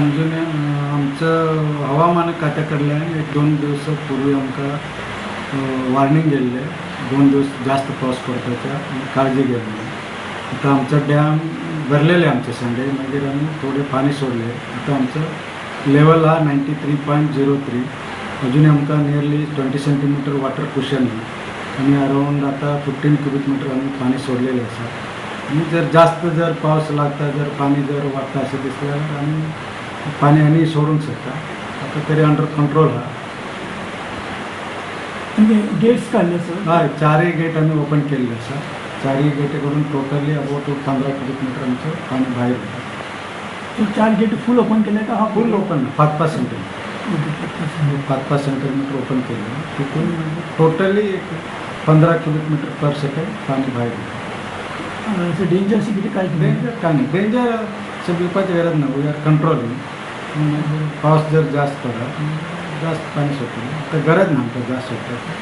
अंजून आमचं हवामान खात्याकडल्यान एक 2 दिवसापूर्वी आमकां वॉर्निंग गेल्लें, 2 दिवस जास्त पावस पडपाच्या काळजी घे म्हणून. आतां आमचो डॅम भरलेले आमचे संडे, मागीर आमी थोडे पाणी सोडले. आतां आमचं लेवल हा 93.03. अजून आमकां नियरली 20 सेंटीमिटर वॉटर कुशन आहा आनी अरावंड आतां 15 क्युबीक मिटर आमी पाणी सोडलेलें आसा. आनी जर जास्त जर पावस लागता, जर पाणी जर वाडटा अशें दिसलें जाल्यार आमी पाणी आनी सोडूंक शकता. आतां तरी अंडर कंट्रोल आहा. आनी गेट्स काडले सर? हय, 4 गेट आमी ओपन केल्ले आसा. 4 गेटी कडून टोटली अबावट 15 क्युबीक मिटर आमचं पाणी भायर वता. ते 4 गेट फूल ओपन केले का? हा फूल ओपन, 5-5 सेंटीमीटर, 5-5 सेंटीमीटर ओपन केले. तिथून टोटली एक 15 क्युबीक मीटर पर सेकंड पाणी भायर वता. असं डेंजर अशें कितें काय? डेंजर काय नाही, डेंजर अशें भिवपाची गरज ना. We are controlling. पावस जर जास्त पडला जास्त पाणी सोडटलें, आतां गरज ना आमकां जास्त सोडपाची.